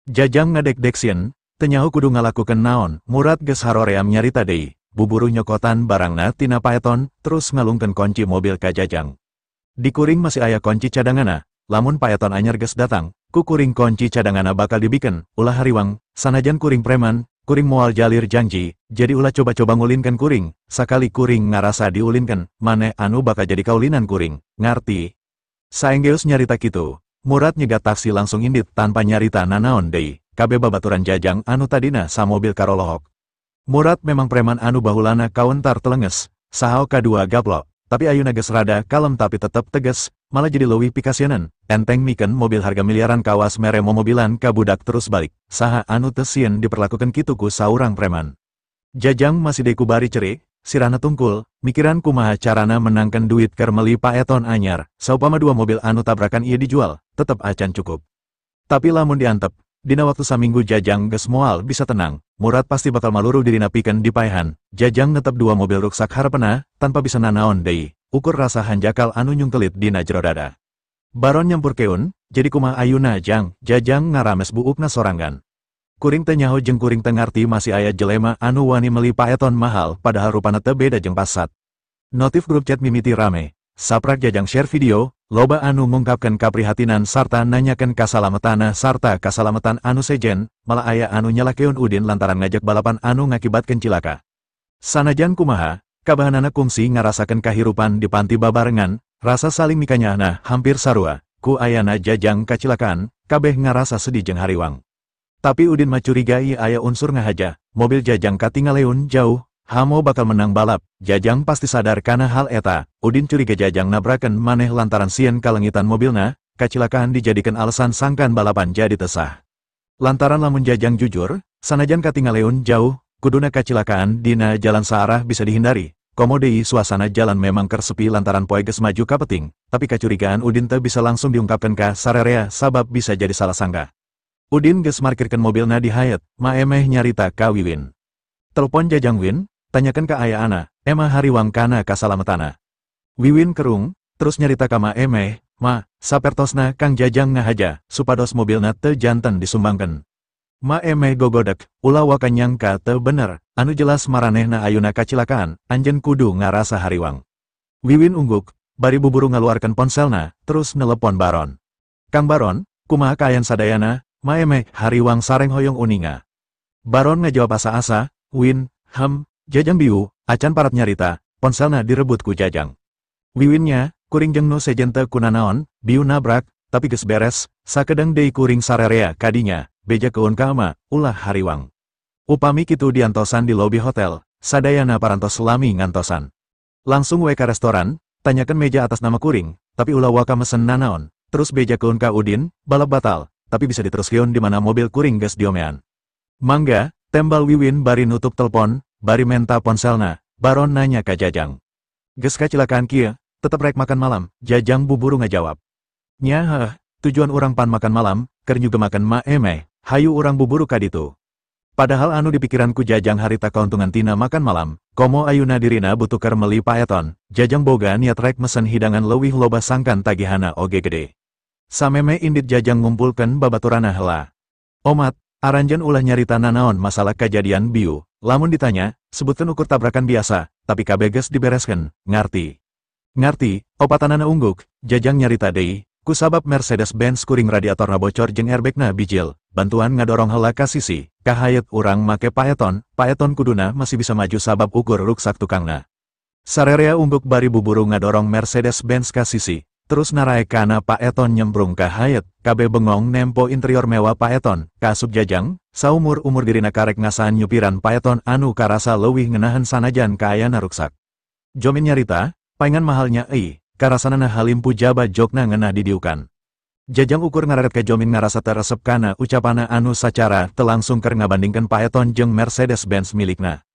Jajang ngadek-dek sieun, teu nyaho kudu ngalakukeun naon, Murad geus haroream nyarita deui, buburu nyokotan barangna tina paeton, terus ngalungkeun konci mobil ka Jajang. Di kuring masih aya konci cadanganna, lamun paeton anyar geus datang, ku kuring konci cadanganna bakal dibikeun, ulah hariwang, sanajan kuring preman, kuring moal jalir janji, jadi ulah coba-coba ngulinkeun kuring, sakali kuring ngarasa diulinkeun, maneh anu bakal jadi kaulinan kuring, ngarti. Saenggeus nyarita kitu, Murad nyegat taksi langsung indit tanpa nyarita nanaon deui, kabeh babaturan Jajang anu tadina samobil karolohok. Murad memang preman anu bahulana kawentar telenges, saha kadua gaplok, tapi ayuna geus rada kalem tapi tetep tegas, malah jadi leuwih pikasienan, enteng mikeun mobil harga miliaran kawas mere momobilan ka budak terus balik, saha anu teu sieun diperlakukeun kitu ku saurang preman. Jajang masih deui kubari cerik, sirahna tungkul, mikiran kumaha carana menangkeun duit keur meuli paeton anyar, saupama dua mobil anu tabrakan ieu dijual, tetep acan cukup. Tapi lamun diantep, dina waktu saminggu Jajang geus moal bisa tenang, Murad pasti bakal maluru dirina pikeun dipaehan. Jajang netep dua mobil ruksak harepena, tanpa bisa nanaon deui, ukur rasa hanjakal anu nyungkelit dina jero dada. Baron nyampurkeun, jadi kumaha ayuna Jang, Jajang ngarames buukna sorangan. Kuring teu nyaho jeung kuring teu ngarti masih aya jelema anu wani meuli paeton mahal padahal rupana teu beda jeung Passat. Notif grup chat mimiti rame, saprak Jajang share video, loba anu ngungkapkeun kaprihatinan sarta nanyakeun kasalametana sarta kasalametan anu sejen, malah aya anu nyalakeun Udin lantaran ngajak balapan anu ngakibatkeun cilaka. Sanajan kumaha, kabahanana kungsi ngarasakeun kahirupan di panti babarengan, rasa saling mikanyahna hampir sarua, ku ayana Jajang kacilakaan, kabeh ngarasa sedih jeung hariwang. Tapi Udin mah curigai aya unsur ngahaja, mobil Jajang katinggaleun jauh, hamo bakal menang balap, Jajang pasti sadar kana hal eta, Udin curiga Jajang nabrakeun maneh lantaran sieun kalengitan mobilna, kacilakaan dijadikan alasan sangkan balapan jadi tesah. Lantaran lamun Jajang jujur, sanajan katinggaleun jauh, kuduna kacilakaan dina jalan saarah bisa dihindari, komo deui suasana jalan memang keur sepi lantaran poe geus maju ka peuting, tapi kacurigaan Udin teu bisa langsung diungkapkeun ka sarerea sabab bisa jadi salah sangka. Udin geus markirkeun mobilna di Hyatt, Maemeh nyarita ka Wiwin. Telepon Jajang Win, tanyakeun ka ayaana, emah hariwang kana kasalametana. Wiwin kerung, terus nyarita ka Maemeh, ma, sapertosna Kang Jajang ngahaja, supados mobilna teu janten disumbangkeun. Maemeh gogodek, ulah waka nyangka teu bener, anu jelas maranehna ayuna kacilakaan, anjeun kudu ngarasa hariwang. Wiwin ungguk, bari buburu ngaluarkeun ponselna, terus nelepon Baron. Kang Baron, kumaha kaayan sadayana? Maemeh hariwang sareng hoyong uninga. Baron ngajawab asa-asa, Win, hem, Jajang biu, acan parat nyarita, ponselna direbut ku Jajang. Wiwinnya, kuring jeung nu sejen teu kunanaon, biu nabrak, tapi geus beres, sakedeng deui kuring sarerea kadinya, beja keun ka ama, ulah hariwang. Upami kitu diantosan di lobi hotel, sadayana parantos lami ngantosan. Langsung we ka restoran, tanyakeun meja atas nama kuring, tapi ulah waka mesen nanaon, terus beja keun ka Udin, balap batal, tapi bisa diteruskeun di mana mobil kuring geus diomean. Mangga, tembal Wiwin bari nutup telepon, bari menta ponselna, Baron nanya ka Jajang. Geus kacilakaan kieu, tetep rek makan malam, Jajang buburu ngajawab. Nya heuh, tujuan urang pan makan malam, keur nyugemakeun Maemeh, hayu urang buburu ka ditu. Padahal anu dipikiran ku Jajang harita kauntungan tina makan malam, komo ayuna dirina butuh keur meuli paeton, Jajang boga niat rek mesen hidangan leuwih loba sangkan tagihana oge gede. Sameme indit Jajang ngumpulkeun babaturana heula. Omat, aranjeun ulah nyarita nanaon masalah kajadian biu, lamun ditanya, sebutkeun ukur tabrakan biasa, tapi kabeh geus dibereskeun, ngarti. Ngarti, opatanana ungguk, Jajang nyarita deui, kusabab Mercedes-Benz kuring radiatorna bocor jeung airbagna bijil, bantuan ngadorong heula ka sisi, ka Hyatt urang make paeton, paeton kuduna masih bisa maju sabab ukur ruksak tukangna. Sarerea ungguk bari buburu ngadorong Mercedes-Benz ka sisi, terus naraek kana paeton nyembrung ka Hyatt, kabeh bengong nempo interior mewah paeton, kaasup Jajang, saumur-umur dirina karek ngasaan nyupiran paeton anu karasa leuwih ngeunaheun sanajan kaayana ruksak. Jomin nyarita, paingan mahalnya euy, karasanana halimpu jaba jokna ngeunah didiukan. Jajang ukur ngararet ka Jomin ngarasa teu resep kana ucapana anu sacara teu langsung keur ngabandingkeun paeton jeung Mercedes-Benz milikna.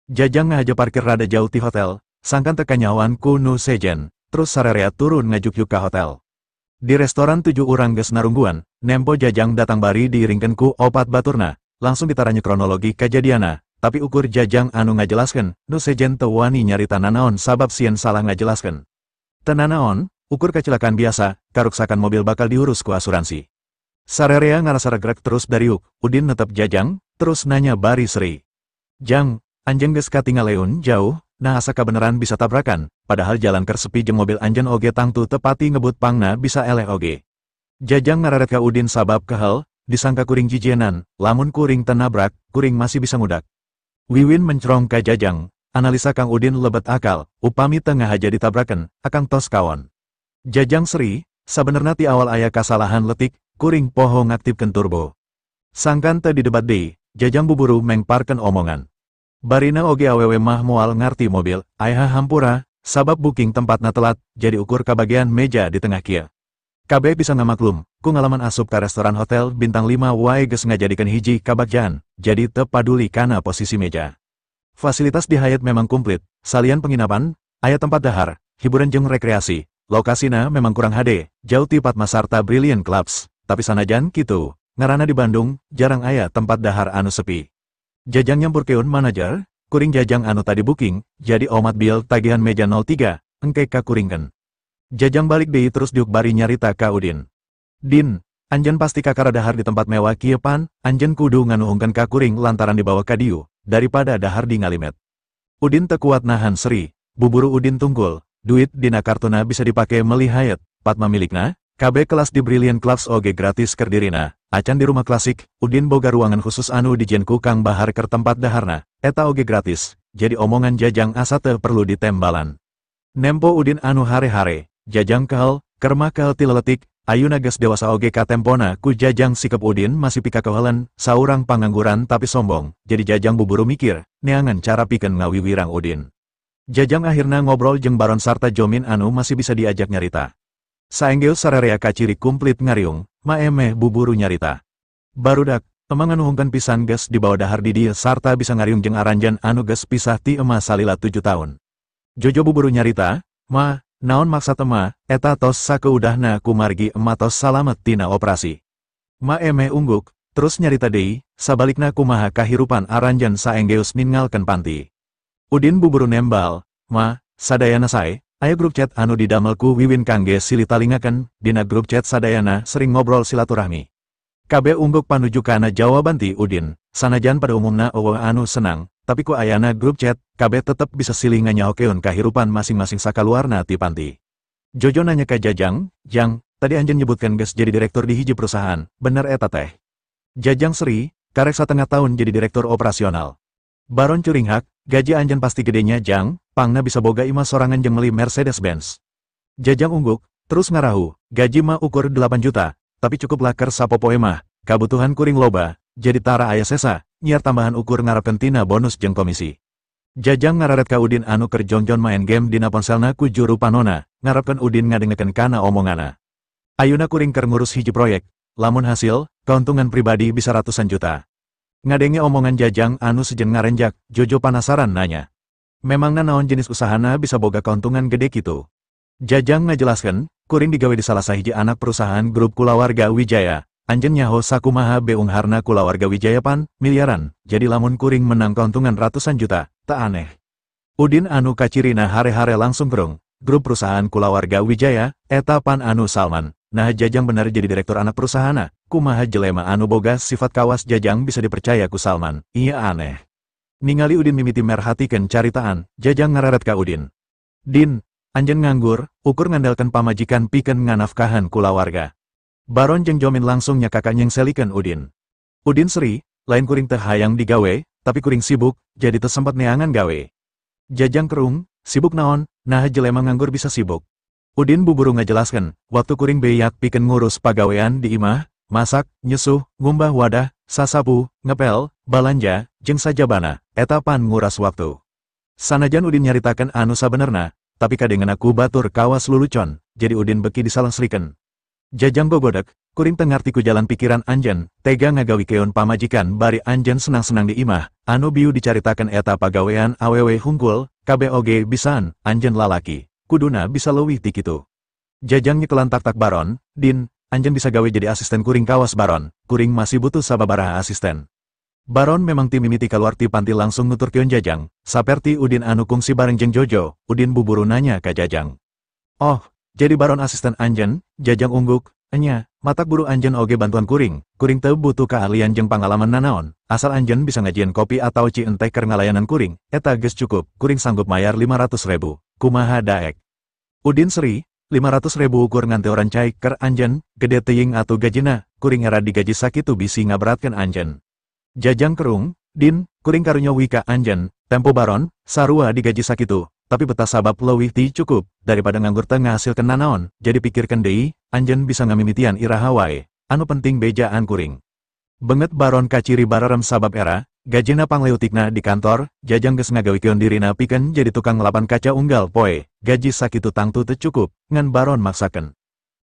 Jajang ngahaja parkir rada jauh ti hotel, sangkan teu kanyahoan ku nu sejen, terus sarerea turun ngajuk-juk ka hotel. Di restoran 7 urang geus narungguan, nempo Jajang datang bari diiringkeun ku opat baturna, langsung ditaranya kronologi kajadiana, tapi ukur Jajang anu ngajelaskeun, nu sejen teu wani nyarita nanaon sabab sieun salah ngajelaskeun. Teu nanaon, ukur kacilakaan biasa, karuksakan mobil bakal diurus ku asuransi. Sarerea ngarasa regrek terus dariuk, Udin netep Jajang, terus nanya bari seri. Jang, anjeun geus katingaleun jauh, nah asa kabeneran bisa tabrakan, padahal jalan keur sepi jeung mobil anjeun oge tangtu tepati ngebut pangna bisa eleh oge. Jajang ngararet ka Udin sabab kehel, disangka kuring jijienan, lamun kuring teu nabrak, kuring masih bisa ngudak. Wiwin mencrong ka Jajang, analisa Kang Udin lebet akal, upami teu ngahaja ditabrakan, akang tos kawon. Jajang seri, sabenerna ti awal aya kasalahan letik, kuring poho ngaktifkeun turbo. Sangkan teu didebat deui, Jajang buburu mengparkeun omongan. Barina oge awewe mah moal ngarti mobil, ayah hampura, sabab booking tempatna telat, jadi ukur kabagian meja di tengah kieu. Kabeh bisa ngamaklum, ku ngalaman asup ka restoran hotel bintang 5 wae geus ngajadikeun hiji kabagjaan, jadi teu paduli kana posisi meja. Fasilitas di Hyatt memang komplit, salian penginapan, aya tempat dahar, hiburan jeung rekreasi. Lokasina memang kurang HD, jauh ti Padma sarta Brilliant Clubs, tapi sanajan kitu, ngaranna di Bandung, jarang aya tempat dahar anu sepi. Jajang nyampurkeun manajer, kuring Jajang anu tadi booking, jadi omat bil tagihan meja 03, engke kakuringkeun. Jajang balik deui terus diuk bari nyarita ka Udin. Din, anjeun pasti kakara dahar di tempat mewah kieu pan, anjeun kudu nganuhungkeun ka kuring lantaran dibawa ka dieu, daripada dahar di ngalimet. Udin teu kuat nahan seri, buburu Udin tunggul. Duit dina kartuna bisa dipake meli Hyatt, Padma milikna, KB kelas di Brilliant Clubs oge gratis keur dirina, acan di rumah klasik, Udin boga ruangan khusus anu dijieun ku Kang Bahar keur tempat daharna, eta oge gratis, jadi omongan Jajang asa teu perlu ditembalan. Nempo Udin anu hare-hare, Jajang kehel, keur mah kehel ti leletik, ayuna geus dewasa oge katempona ku Jajang sikep Udin masih pikakeuheuleun, saurang pangangguran tapi sombong, jadi Jajang buburu mikir, neangan cara pikeun ngawiwirang Udin. Jajang akhirna ngobrol jeung Baron sarta Jomin anu masih bisa diajak nyarita. Saenggeus sararea kaciri kumplit ngariung, maemeh buburu nyarita. Barudak, emang nganuhungkeun pisan geus dibawa dahar di dieu sarta bisa ngariung jeung aranjeun anu geus pisah ti ema salila 7 tahun. Jojo buburu nyarita, ma, naon maksad ema, eta tos sakeudahna kumargi ema tos salamet tina operasi. Maemeh ungguk, terus nyarita deui, sabalikna kumaha kahirupan aranjeun saenggeus ninggalkeun panti. Udin buburu nembal, ma, sadayana sae, aya grup chat anu didamel ku Wiwin kangge silih talingakeun, dina grup chat sadayana sering ngobrol silaturahmi. Kabeh ungguk panuju kana jawaban ti Udin, sanajan pada umumna eueuh anu senang, tapi ku ayana grup chat, kabeh tetep bisa silih nganyahokeun kahirupan masing-masing sakaluarna ti panti. Jojo nanya ka Jajang, Jang, tadi anjeun nyebutkeun geus jadi direktur di hiji perusahaan, bener eta teh? Jajang seri, karek 1,5 tahun jadi direktur operasional. Baron curinghak, gaji anjeun pasti gedenya Jang, pangna bisa boga imah sorangan jeung meuli Mercedes-Benz. Jajang ungguk, terus ngarahu, gaji mah ukur 8 juta, tapi cukuplah keur sapopoe mah, kabutuhan kuring loba, jadi tara aya sesa, nyiar tambahan ukur ngarepkeun tina bonus jeung komisi. Jajang ngararet ka Udin anu keur jongjon main game dina ponselna ku juru panona, ngarepkeun Udin ngadengekeun kana omongana. Ayuna kuring keur ngurus hiji proyek, lamun hasil, keuntungan pribadi bisa ratusan juta. Ngadenge omongan Jajang anu sejen ngarenjak, Jojo panasaran nanya. Memangna naon jenis usahana bisa boga keuntungan gede kitu? Jajang ngajelaskeun, kuring digawe di salah sahiji anak perusahaan grup Kulawarga Wijaya, anjeun nyaho sakumaha beungharna Kulawarga Wijaya pan, miliaran, jadi lamun kuring menang keuntungan ratusan juta, tak aneh. Udin anu kacirina hare-hare langsung kerung, grup perusahaan Kulawarga Wijaya, eta pan anu Salman, nah Jajang bener jadi direktur anak perusahaanna, kumaha jelema anu boga sifat kawas Jajang bisa dipercaya ku Salman, iya aneh. Ningali Udin mimiti merhatikeun caritaan, Jajang ngararet ka Udin. Din, anjeun nganggur, ukur ngandalkeun pamajikan pikeun nganafkahan kulawarga. Baron jeung Jomin langsung nyakaka nyengselikeun Udin. Udin seri, lain kuring teh hayang digawe, tapi kuring sibuk, jadi teu sempat neangan gawe. Jajang kerung, sibuk naon, nah jelema nganggur bisa sibuk. Udin buburu ngajelaskeun, waktu kuring beyak pikeun ngurus pagawean di imah, masak, nyesuh, ngumbah wadah, sasapu, ngepel, balanja, jeung sajabana, eta pan nguras waktu. Sanajan Udin nyaritakeun anu sabenerna, tapi kadengena ku batur kawas lulucon, jadi Udin beki disalangsrikeun. Jajang gogodek, kuring teu ngarti ku jalan pikiran anjeun, tega ngagawikeun pamajikan bari anjeun senang-senang di imah, anu bieu dicaritakeun eta pagawean awewe hungkul, kabeh oge bisaan, anjeun lalaki, kuduna bisa leuwih ti kitu. Jajang nyekelan tak-tak Baron, Din, anjeun bisa gawe jadi asisten kuring kawas Baron, kuring masih butuh sababaraha asisten. Baron memang ti mimiti kaluar ti panti langsung nuturkeun Jajang, saperti Udin anu kungsi bareng jeung Jojo, Udin buburu nanya ka Jajang. Oh, jadi Baron asisten anjeun? Jajang ungguk, Enya, matak buru anjeun oge bantuan kuring, kuring teu butuh keahlian jeung pangalaman nanaon, asal anjeun bisa ngajieun kopi atau cienteh keur ngalayanan kuring, eta geus cukup, kuring sanggup mayar 500.000, kumaha daek. Udin seri, 500.000 ukur nganteoran cai keur anjeun, gede teuing atuh gajina, kuring era digaji sakitu bisi ngaberatkeun anjeun. Jajang kerung, Din, kuring karunya wika anjeun, tempo baron, sarua digaji sakitu, tapi betah sabab leuwih ti cukup, daripada nganggur teu ngahasilkeun nanaon, jadi pikirkeun deui, anjeun bisa ngamimitian iraha wae, anu penting bejaan kuring. Benget baron kaciri barerem sabab era, gajina pangleutikna di kantor, Jajang geus ngagawikeun dirina pikeun jadi tukang ngelapan kaca unggal poe, gaji sakitu tangtu teu cukup, ngan baron maksakeun.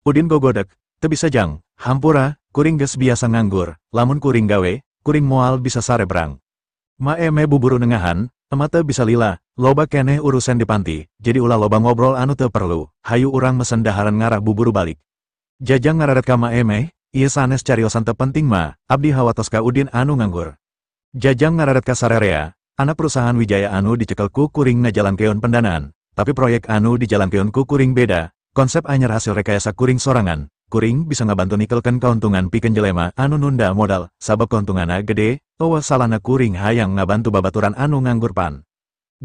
Udin gogodek, teu bisa jang, hampura, kuring geus biasa nganggur, lamun kuring gawe, kuring moal bisa sarebrang. Maeme buburu nengahan, ema teu bisa lila, loba keneh urusan di panti, jadi ulah loba ngobrol anu teu perlu, hayu urang mesen daharan ngarah buburu balik. Jajang ngararet ka Maeme, ieu sanes cariosan teu penting ma, abdi hawatos ka Udin anu nganggur. Jajang ngararet ka sarerea, anak perusahaan Wijaya anu dicekel ku kuring ngajalankeun pendanaan, tapi proyek anu dijalankeun ku kuring beda, konsep anyar hasil rekayasa kuring sorangan, kuring bisa ngabantu nikelkeun kauntungan pikeun jelema anu nunda modal, sabab kauntunganna gede, eueuh salahna kuring hayang ngabantu babaturan anu nganggur pan.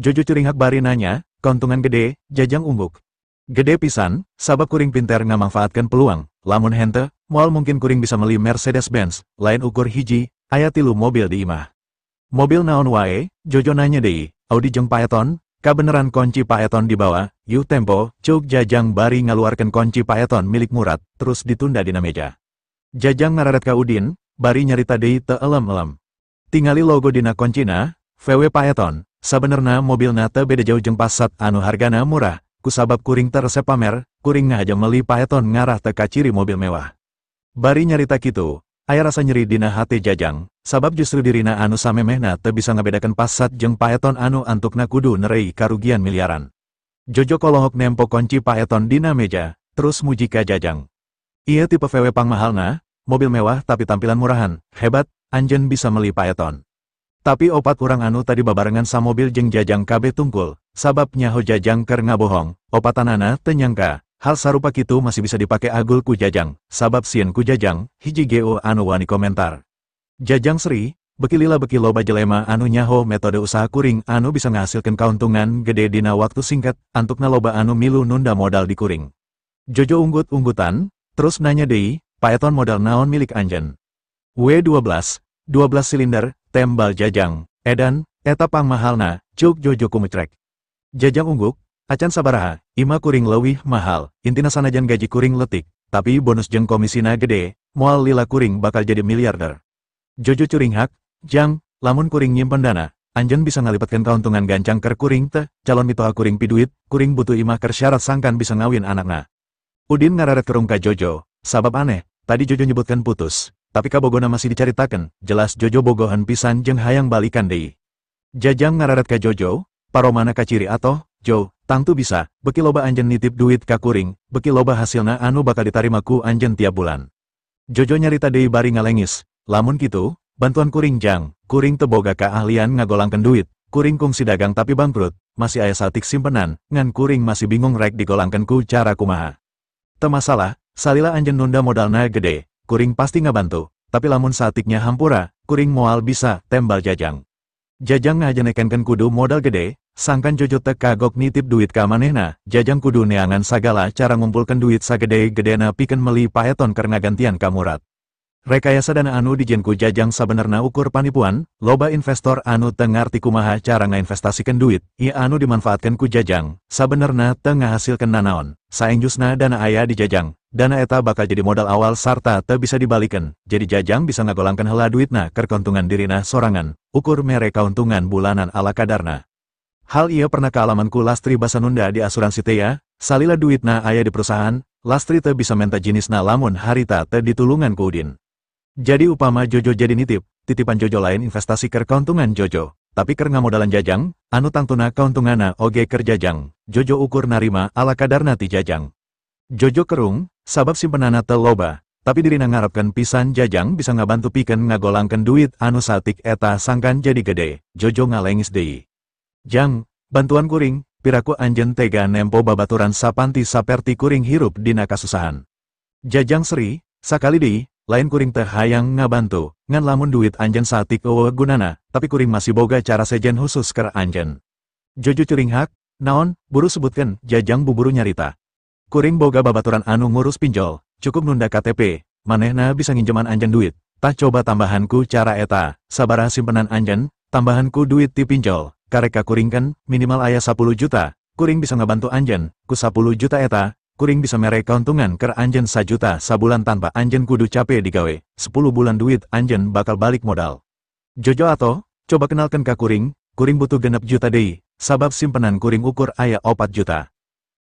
Jojo curinghak bari nanya, kauntungan gede, Jajang ungguk. Gede pisan, sabab kuring pinter ngamangfaatkeun peluang, lamun henteu, moal mungkin kuring bisa meli Mercedes-Benz, lain ukur hiji, aya 3 mobil di imah. Mobil naon wae, Jojo nanya deui, Audi jeung Phaeton, kabeneran kunci Phaeton dibawa, yuh tempo, cuk Jajang bari ngaluarkeun kunci Phaeton milik Murad, terus ditunda dina meja. Jajang ngararet ka Udin, bari nyarita deui teu elem-elem. Tingali logo dina kuncina, VW Phaeton, sabenerna mobilna teu beda jauh jeung Passat anu hargana murah, kusabab kuring teu resep pamer, kuring ngahaja meuli Phaeton ngarah teu kaciri mobil mewah. Bari nyarita kitu, aya rasa nyeri dina hate Jajang, sabab justru dirina anu samemehna teu bisa ngabedakeun Passat jeung Phaeton anu antukna kudu nerei karugian miliaran. Jojo kolohok nempo kunci Phaeton dina meja, terus muji ka Jajang. Ieu tipe VW pangmahalna, mobil mewah tapi tampilan murahan, hebat, anjeun bisa meli Phaeton. Tapi opat urang anu tadi babarengan samobil jeung Jajang kabeh tungkul, sabab nyaho Jajang keur ngabohong, opatanana teu nyangka, hal sarupa kitu masih bisa dipake agul ku Jajang, sabab sieun ku Jajang, hiji GO anu wani komentar. Jajang seri, beki lila beki loba jelema anu nyaho metode usaha kuring anu bisa ngahasilkeun kauntungan gede dina waktu singkat, antukna loba anu milu nunda modal di kuring. Jojo unggut-unggutan, terus nanya deui, Phaeton modal naon milik anjeun? W12, 12 silinder, tembal Jajang, edan, eta pangmahalna, cuk Jojo kumecrek. Jajang ungguk, acan sabaraha, ima kuring leuwih mahal, intina sanajan gaji kuring letik, tapi bonus jeung komisina gede, moal lila kuring bakal jadi miliarder. Jojo curinghak, Jang, lamun kuring nyimpen dana, anjeun bisa ngalipatkeun kauntungan gancang keur kuring teh, calon mitoha kuring piduit, kuring butuh imah keur syarat sangkan bisa ngawin anakna. Udin ngararet kerung ka Jojo, sabab aneh, tadi Jojo nyebutkan putus, tapi kabogona masih dicaritakeun, jelas Jojo bogohan pisan jeung hayang balikan deui. Jajang ngararet ka Jojo, paromana kaciri atoh, Jo, tangtu bisa, beki loba anjeun nitip duit ka kuring, beki loba hasilna anu bakal ditarima ku anjeun tiap bulan. Jojo nyarita deui bari ngalengis, lamun kitu, bantuan kuring jang, kuring teu boga kaahlian ngagolangkeun duit, kuring kungsi dagang tapi bangkrut, masih aya satik simpenan, ngan kuring masih bingung rek digolangkeun ku cara kumaha. Teu masalah, salila anjeun nunda modalna gede, kuring pasti ngabantu, tapi lamun satiknya hampura, kuring moal bisa, tembal Jajang. Jajang ngajanekenkeun kudu modal gede, sangkan Jojo teu kagok nitip duit ka manehna, Jajang kudu neangan sagala cara ngumpulkeun duit sagede-gedena pikeun meuli Phaeton keur ngagantian ka Murad. Rekayasa dana anu dijieun ku Jajang sabenerna ukur panipuan, loba investor anu teu ngarti kumaha cara ngainvestasikeun duit, ieu anu dimanfaatkeun ku Jajang, sabenerna teu ngahasilkeun nanaon, saengjusna dana aya di Jajang, dana eta bakal jadi modal awal sarta teu bisa dibalikeun, jadi Jajang bisa ngagolangkeun heula duitna keur kauntungan dirina sorangan, ukur mere kauntungan bulanan ala kadarna. Hal ieu pernah kaalaman ku Lastri Basanunda di asuransi teh, salila duitna aya di perusahaan, Lastri teu bisa menta jinisna lamun harita teu ditulungan ku Udin. Jadi upama Jojo jadi nitip, titipan Jojo lain investasi keur kauntungan Jojo, tapi keur ngamodalan Jajang, anu tangtuna kauntunganna oge keur Jajang, Jojo ukur narima ala kadarna ti Jajang. Jojo kerung, sabab simpenanna teu loba, tapi dirina ngarepkeun pisan Jajang bisa ngabantu pikeun ngagolangkeun duit anu satik eta sangkan jadi gede, Jojo ngalengis deui. Jang, bantuan kuring, piraku anjeun tega nempo babaturan sapanti saperti kuring hirup dina kasusahan. Jajang seri, sakali deui, lain kuring teh hayang ngabantu, ngan lamun duit anjeun saeutik euweuh gunana, tapi kuring masih boga cara sejen khusus keur anjeun. Jojo curinghak, naon, buru sebutkeun, Jajang buburu nyarita. Kuring boga babaturan anu ngurus pinjol, cukup nunda KTP, manehna bisa nginjeman anjeun duit, tah coba tambahanku cara eta, sabaraha simpenan anjeun, tambahanku duit ti pinjol, karek kakuringkeun, minimal aya 10 juta, kuring bisa ngabantu anjeun, ku 10 juta eta, kuring bisa mere kauntungan keur anjeun 1 juta sabulan tanpa anjeun kudu cape digawe, 10 bulan duit anjeun bakal balik modal. Jojo atoh, coba kenalkan ka kuring, kuring butuh 6 juta deui, sabab simpenan kuring ukur aya 4 juta.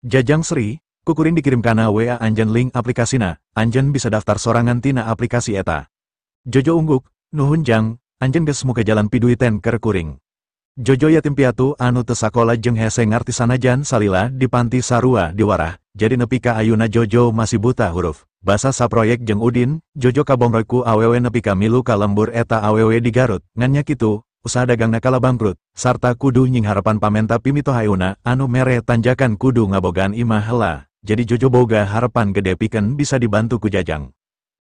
Jajang seri, ku kuring dikirim kana WA anjeun link aplikasina, anjeun bisa daftar sorangan tina aplikasi eta. Jojo ungguk, nuhun jang, anjeun geus muka jalan piduiten keur kuring. Jojo yatim piatu anu teu sakola jeung hese ngarti sanajan salila di panti sarua diwarah, jadi nepi ka ayuna Jojo masih buta huruf. Basa saproyek jeung Udin, Jojo kabongroy ku awewe nepi ka milu ka lembur eta awewe di Garut, ngan nya kitu, usaha dagangna kala bangkrut, sarta kudu nyingharepan pamenta pimitohayuna anu mere tanjakan kudu ngabogaan imah heula, jadi Jojo boga harapan gede pikeun bisa dibantu ku Jajang.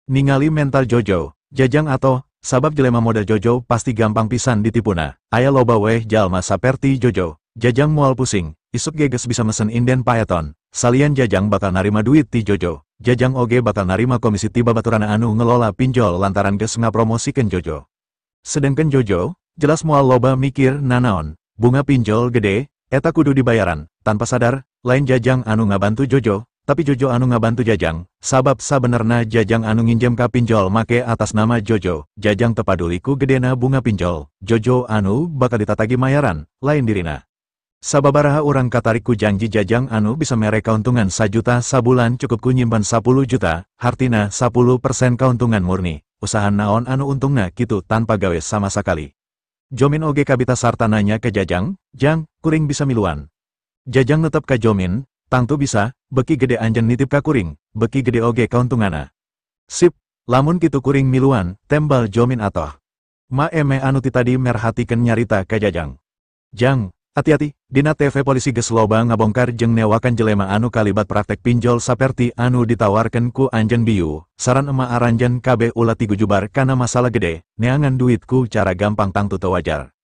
Ningali mental Jojo, Jajang atoh, sabab jelema modal Jojo pasti gampang pisan ditipuna, aya loba weh jalma saperti Jojo, Jajang moal pusing, isuk ge geus bisa mesen inden paeton, salian Jajang bakal narima duit ti Jojo, Jajang oge bakal narima komisi ti babaturana anu ngelola pinjol lantaran geus ngapromosikeun Jojo. Sedengkeun Jojo, jelas moal loba mikir nanaon, bunga pinjol gede, eta kudu dibayaran, tanpa sadar, lain Jajang anu ngabantu Jojo, tapi Jojo anu ngabantu Jajang, sabab sabenerna Jajang anu nginjem ka pinjol make atas nama Jojo, Jajang tepaduli ku gedena bunga pinjol, Jojo anu bakal ditatagi mayaran, lain dirina. Sababaraha urang katarik ku janji Jajang anu bisa mere kauntungan 1 juta sabulan cukup ku nyimpan 10 juta, hartina 10% kauntungan murni, usaha naon anu untungna kitu tanpa gawe sama sakali. Jomin oge kabita sarta nanya ke Jajang, Jang, kuring bisa miluan. Jajang netep ka Jomin, tangtu bisa, beki gede anjen nitip ka kuring, beki gede oge kauntungana. Sip, lamun kitu kuring miluan, tembal Jomin atoh. Ma eme anu ti tadi merhatikeun nyarita ka Jajang. Jang, hati-hati, dina TV polisi geus loba ngabongkar jeung newakan jelema anu kalibat praktek pinjol saperti anu ditawarkeun ku anjeun biu, saran ema aranjeun kabeh ulah tigujubar kana masalah gede, neangan duit ku cara gampang tangtu teu wajar.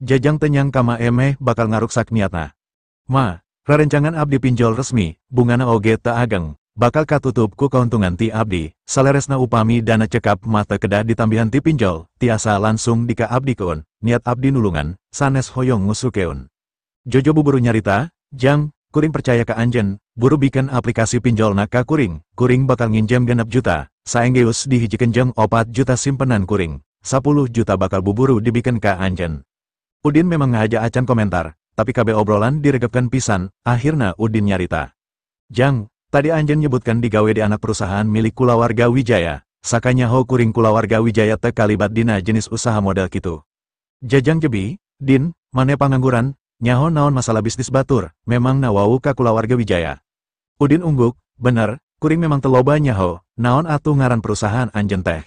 Jajang teu nyangka ma emeh bakal ngaruksak niatna. Ma, rarencangan abdi pinjol resmi, bungana oge teu ageng, bakal katutup ku kauntungan ti abdi, saleresna upami dana cekap mah teu kedah ditambihan ti pinjol, tiasa langsung dika abdi keun, niat abdi nulungan, sanes hoyong ngusukeun. Jojo buburu nyarita, Jang, kuring percaya ka anjeun, buru bikin aplikasi pinjolna ka kuring, kuring bakal nginjem 6 juta, saenggeus dihijikeun jeung 4 juta simpenan kuring, 10 juta bakal buburu dibikin ka anjeun. Udin memang ngahaja acan komentar, tapi kabeh obrolan diregepkeun pisan, akhirna Udin nyarita. Jang, tadi anjeun nyebutkan digawe di anak perusahaan milik kulawarga Wijaya, sakanyaho kuring kulawarga Wijaya teu kalibat dina jenis usaha model kitu. Jajang jebi, Din, mane pangangguran, nyaho naon masalah bisnis batur, memang nawau ka kulawarga Wijaya. Udin ungguk, bener, kuring memang teloba nyaho, naon atuh ngaran perusahaan anjeun teh.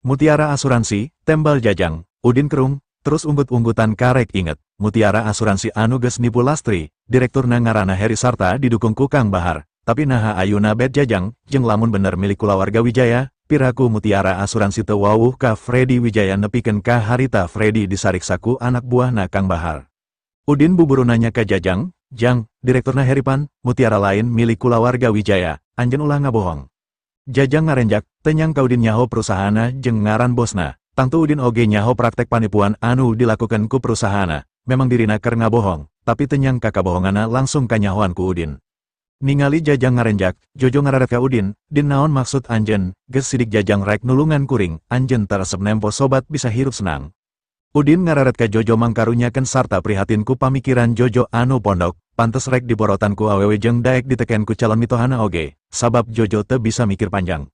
Mutiara Asuransi, tembal Jajang, Udin kerung, terus unggut-unggutan karek inget, Mutiara Asuransi anu geus nipu Lastri, direkturna ngaranna Heri Sarta didukung ku Kang Bahar, tapi naha ayuna bet Jajang, jeung lamun bener milik kulawarga Wijaya, piraku Mutiara Asuransi teu wawuh ka Freddy Wijaya nepikeun ka harita Freddy disariksa ku anak buahna Kang Bahar. Udin buburu nanya ka Jajang, Jang, direkturna Heripan, Mutiara lain milik kulawarga Wijaya, anjeun ulah ngabohong. Jajang ngarenjak, teu nyangka Udin nyaho perusahaanna jeung ngaran bosna, tangtu Udin oge nyaho praktek panipuan anu dilakukan ku perusahaanna, memang dirina keur ngabohong, tapi teu nyangka kabohonganna langsung kanyahoan ku Udin. Ningali Jajang ngarenjak, Jojo ngararet ka Udin, Din naon maksud anjeun, geus sidik Jajang rek nulungan kuring, anjeun teresep nempo sobat bisa hirup senang. Udin ngararet ka Jojo mangkarunyakeun sarta prihatin ku pamikiran Jojo anu pondok, pantes rek diborotan ku awewe jeung daek diteken ku calon mitohana oge, sabab Jojo teu bisa mikir panjang.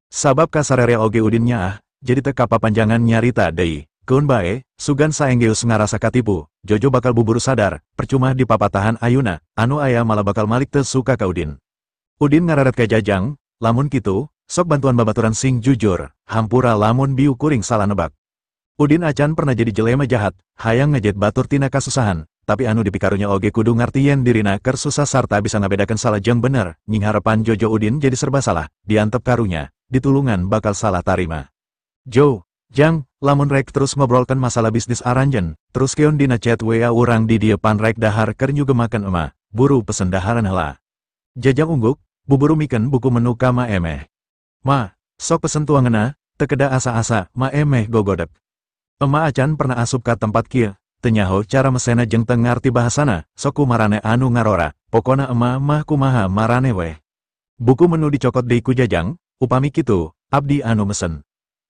Sabab kasarere oge Udin nyaah, jadi teu kapapanjangan nyarita deui. Keun bae, sugan saenggeus ngarasa katipu, Jojo bakal buburu sadar, percuma dipapatahan ayuna, anu aya malah bakal malik teu suka ka Udin. Udin ngararet ka Jajang, lamun kitu, sok bantuan babaturan sing jujur, hampura lamun biu kuring salah nebak. Udin acan pernah jadi jelema jahat, hayang ngejet batur tina kasusahan, tapi anu dipikarunya oge kudu ngarti yen dirina keur susah sarta bisa ngabedakeun salah jeung bener, nyingharepan Jojo Udin jadi serba salah, diantep karunya, ditulungan bakal salah tarima. Jo, Jang, lamun rek terus ngobrolkan masalah bisnis aranjen, terus keun dina chat WA urang di dieu pan rek dahar keur nyugemakeun ema, buru pesen daharan heula. Jajang ungguk, buburu mikeun buku menu ka Ma Emeh. Ma, sok pesen tuangeuna, teu kedah asa-asa, Ma Emeh gogodek. Ema acan pernah asup ka tempat kieu, teu nyaho cara mesena jeung teu ngarti bahasana, sok ku marane anu ngarora, pokona ema mah kumaha marane weh. Buku menu dicokot deui ku Jajang, upami kitu, abdi anu mesen.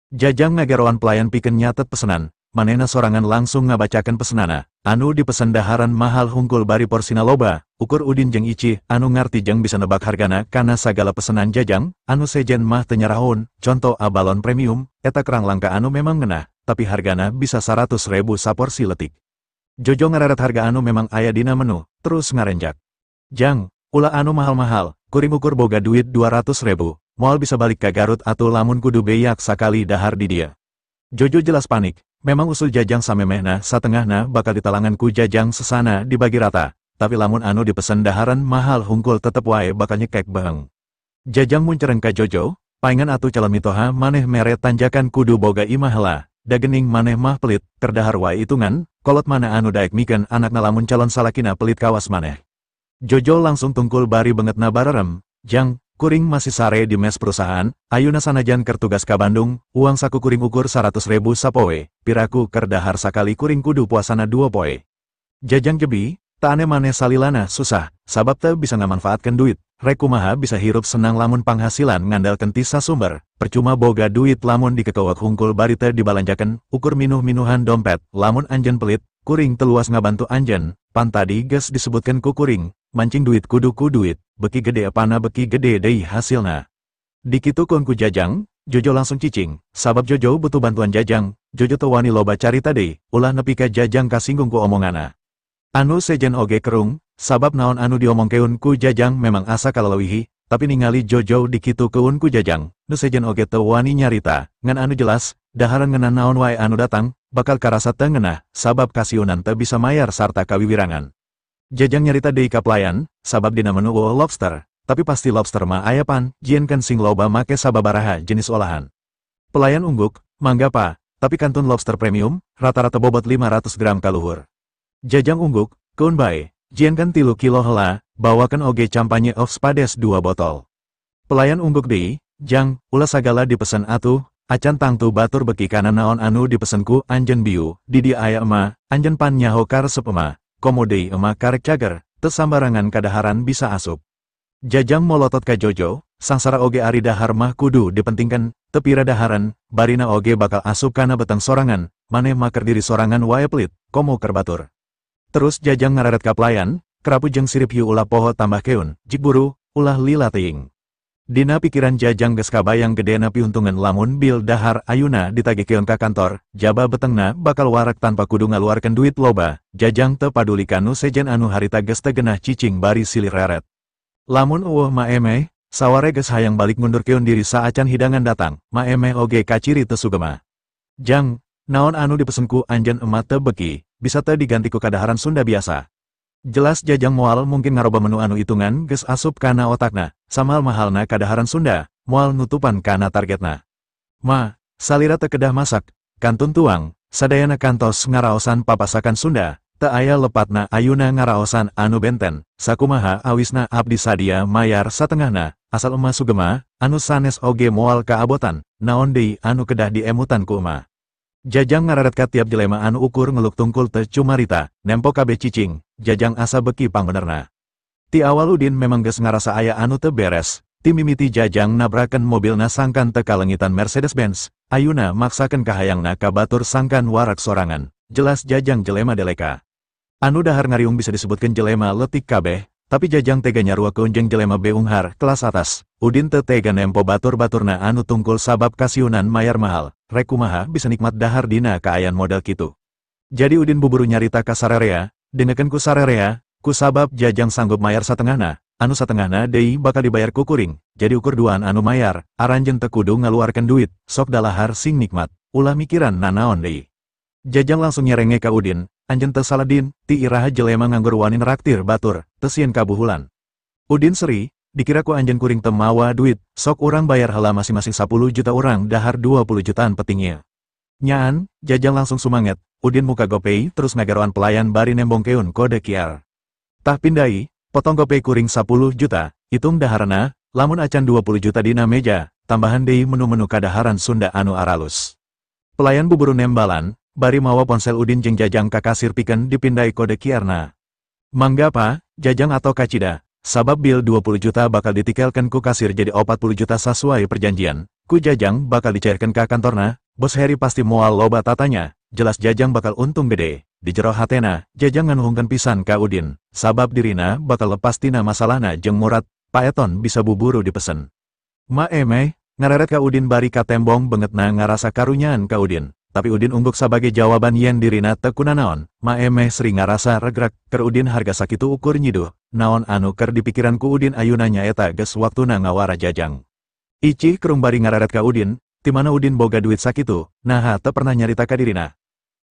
Jajang ngageroan pelayan pikeun nyatet pesenan, manehna sorangan langsung ngabacakeun pesenana, anu dipesen daharan mahal hungkul bari porsina loba, ukur Udin jeung Ici, anu ngarti jeung bisa nebak hargana kana sagala pesenan Jajang, anu sejen mah teu nyarahoun, conto abalon premium, eta kerang langka anu memang ngeunah, tapi hargana bisa 100.000 saporsi letik. Jojo ngareret harga anu memang aya dina menu, terus ngarenjak. Jang, ulah anu mahal-mahal, kuring ukur boga duit 200.000, moal bisa balik ka Garut atuh lamun kudu beyak sakali dahar di dia. Jojo jelas panik, memang usul Jajang samemehna satengahna bakal ditalangan ku Jajang sesana dibagi rata, tapi lamun anu dipesen daharan mahal hungkul tetep wae bakal nyekek beheung. Jajang muncereng ka Jojo, paingan atuh calon mitoha maneh mere tanjakan kudu boga imah heula. Dagening maneh mah pelit, keur dahar wae hitungan, kolot mana anu daek mikeun anakna lamun calon salakina pelit kawas maneh. Jojo langsung tungkul bari bengetna barerem, Jang, kuring masih sare di mes perusahaan, ayuna sanajan keur tugas ka Bandung, uang saku kuring ukur 100.000 sapoe, piraku keur dahar sakali kuring kudu puasana 2 poe. Jajang jebi, taane maneh salilana susah, sabab teu bisa ngamanfaatkeun duit, rek kumaha bisa hirup senang lamun panghasilan ngandalkeun ti sasumber, percuma boga duit lamun dikekewek hungkul bari teu dibalanjakeun, ukur minuh-minuhan dompet, lamun anjeun pelit, kuring teluas ngabantu anjeun, pan tadi geus disebutkeun ku kuring, mancing duit kudu ku duit, beki gede apana beki gede deui hasilna. Dikitukeun ku Jajang, Jojo langsung cicing, sabab Jojo butuh bantuan Jajang, Jojo teu wani loba carita deui, ulah nepi ka Jajang kasinggung ku omongana. Anu sejen oge kerung, sabab naon anu diomongkeun ku Jajang memang asa kalalewihi, tapi ningali Jojo dikitukeun ku Jajang, nu sejen oge teu wani nyarita, ngan anu jelas, daharan ngeunah naon wae anu datang, bakal karasa teu ngeunah, sabab kasiunan teu bisa mayar sarta kawiwirangan. Jajang nyarita deui ka pelayan, sabab dina menu eueuh lobster, tapi pasti lobster mah aya pan, jienkeun sing loba make sababaraha jenis olahan. Pelayan ungguk, mangga pa, tapi kantun lobster premium, rata-rata bobot 500 gram kaluhur. Jajang ungguk, keun bae, jienkeun 3 kilo heula, bawakeun oge campanye of Spades 2 botol. Pelayan ungguk deui, Jang, ulah sagala dipesen atuh, acan tangtu batur beki kana naon anu dipesen ku anjeun biu, di dieu aya ema, anjeun pan nyaho karesep ema, komo deui ema karek cager, teu sambarangan kadaharan bisa asup. Jajang molotot ka Jojo, sangsara oge ari dahar mah kudu dipentingkeun, teu pira daharan, barina oge bakal asup kana beteng sorangan, maneh mah keur diri sorangan wae pelit, komo keur batur. Terus Jajang ngareret ka pelayan, kerapu jeung sirip hiu ulah poho tambah keun, jik buru, ulah lila teuing. Dina pikiran Jajang geus kabayang gedena piuntungan lamun bil dahar ayuna ditagihkeun ka kantor, jaba betengna bakal warak tanpa kudu ngaluarkeun duit loba, Jajang teu paduli ka nu sejen anu harita geus teu genah cicing bari silih reret. Lamun eueuh Ma Emeh, saware geus hayang balik ngundurkeun diri saacan hidangan datang, Ma Emeh oge kaciri teu sugema. Jang, naon anu dipesen ku anjeun ema teu beki, bisa teu diganti ku kadaharan Sunda biasa. Jelas Jajang moal mungkin ngaroba menu anu hitungan geus asup kana otakna, samal mahalna kadaharan Sunda, moal nutupan kana targetna. Ma, salira teu kedah masak, kantun tuang, sadayana kantos ngaraosan papasakan Sunda, teu aya lepatna ayuna ngaraosan anu benten, sakumaha awisna abdi sadia mayar satengahna, asal ema sugema, anu sanes oge moal kaabotan, naon deui anu kedah diemutan ku ema. Jajang ngareret ka tiap jelema anu ukur ngeluk tungkul teu cumarita, nempo kabeh cicing, Jajang asa beki pangbenerna. Ti awal Udin memang geus ngarasa aya anu teu beres, ti mimiti Jajang nabrakeun mobilna sangkan teu kalengitan Mercedes-Benz, ayuna maksakeun kahayangna ka batur sangkan warak sorangan, jelas Jajang jelema deleka. Anu dahar ngariung bisa disebutkeun jelema letik kabeh, tapi Jajang tega nyaruakeun jeung jelema beunghar kelas atas, Udin teu tega nempo batur-baturna anu tungkul sabab kasiunan mayar mahal, rek kumaha bisa nikmat dahar dina kaayan model kitu. Jadi Udin buburu nyarita ka sararea, dengekeun ku sararea, ku sabab Jajang sanggup mayar satengahna, anu satengahna deui bakal dibayar ku kuring, jadi ukur duaan anu mayar, aranjeun teu kudu ngaluarkeun duit, sok dalahar sing nikmat, ulah mikiran nanaon deui. Jajang langsung nyerenge ka Udin, anjeun teu salah Din, ti iraha jelema nganggur wani neraktir batur, teu sieun kabuhulan. Udin seri, dikira ku anjeun kuring teu mawa duit, sok urang bayar heula masing-masing 10 juta urang dahar 20 jutaan penting ieu. Nyaan, Jajang langsung sumanget, Udin muka GoPay terus ngagaroan pelayan bari nembongkeun kode QR. Tah pindai, potong GoPay kuring 10 juta, hitung daharna, lamun acan 20 juta dina meja, tambahan deui menu-menu kadaharan Sunda anu aralus. Pelayan buburu nembalan, bari mawa ponsel Udin jeung Jajang ka kasir pikeun dipindai kode QR-na. Mangga pa, Jajang atau kacida, sabab bil 20 juta bakal ditikelkeun ku kasir jadi 40 juta sasuai perjanjian, ku Jajang bakal dicairkeun ka kantorna, Bos Heri pasti moal loba tatanya, jelas Jajang bakal untung gede. Di jero hatena, Jajang nganuhungkeun pisan ka Udin, sabab dirina bakal lepas tina masalahna jeung Murad, paeton bisa buburu dipesen. Ma emeh, ngareret ka Udin bari katembong bengetna ngarasa karunyaan ka Udin, tapi Udin ungguk sabagai jawaban yen dirina teu kunanaon. Ma emeh sri ngarasa regrek, keur Udin harga sakitu ukur nyiduh, naon anu keur dipikiran ku Udin ayuna nyaeta geus waktuna ngawara Jajang. Icih kerung bari ngareret ka Udin, ti mana Udin boga duit sakitu, naha teu pernah nyarita ka dirina.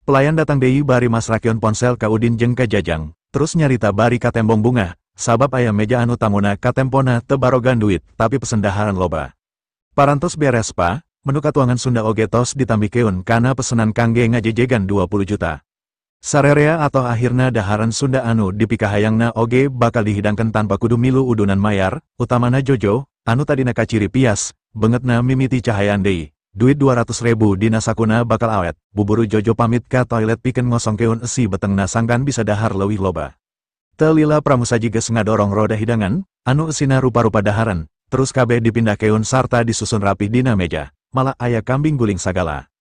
Pelayan datang deui bari masrakeun ponsel ka Udin jeung ka Jajang, terus nyarita bari katembong bungah, sabab aya meja anu tamuna katempona teu barogan duit, tapi pesen daharan loba. Parantos beres pa, menu katuangan Sunda oge tos ditambikeun kana pesenan kangge ngajejegan 20 juta. Sarerea atau akhirna daharan Sunda anu dipikahayangna oge bakal dihidangkeun tanpa kudu milu udunan mayar, utamana Jojo, anu tadina kaciri pias, bengetna mimiti cahayaan deui. Duit 200.000 dina sakuna bakal awet, buburu Jojo pamit ka toilet pikeun ngosongkeun esi betengna sangkan bisa dahar leuwih loba. Telila pramusaji geus ngadorong roda hidangan, anu esina rupa-rupa daharan, terus kabeh dipindahkeun sarta disusun rapih dina meja, malah aya kambing guling sagala.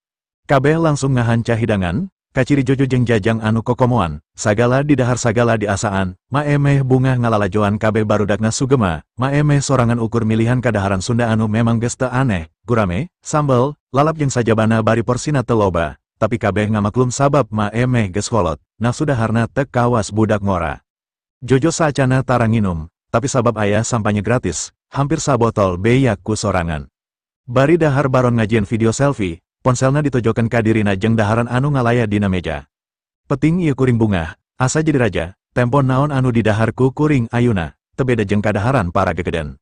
Kabeh langsung ngahanca hidangan, kaciri Jojo jeung Jajang anu kokomoan, sagala didahar sagala diasaan, maemeh bungah ngalalajoan kabeh barudakna sugema, maemeh sorangan ukur milihan kadaharan Sunda anu memang geus teu aneh, gurame, sambel, lalap jeung sajabana bari porsina teu loba, tapi kabeh ngamaklum sabab maemeh geus kolot, nafsu daharna teu kawas budak ngora. Jojo saacana tara nginum, tapi sabab aya sampanye gratis, hampir sabotol beyak ku sorangan. Bari dahar baron ngajieun video selfie, ponselna ditojokeun ka dirina jeung daharan anu ngalaya dina meja. Peting ieu kuring bungah, asa jadi raja, tempo naon anu didahar ku kuring ayuna, teu beda jeung kadaharan para gegeden.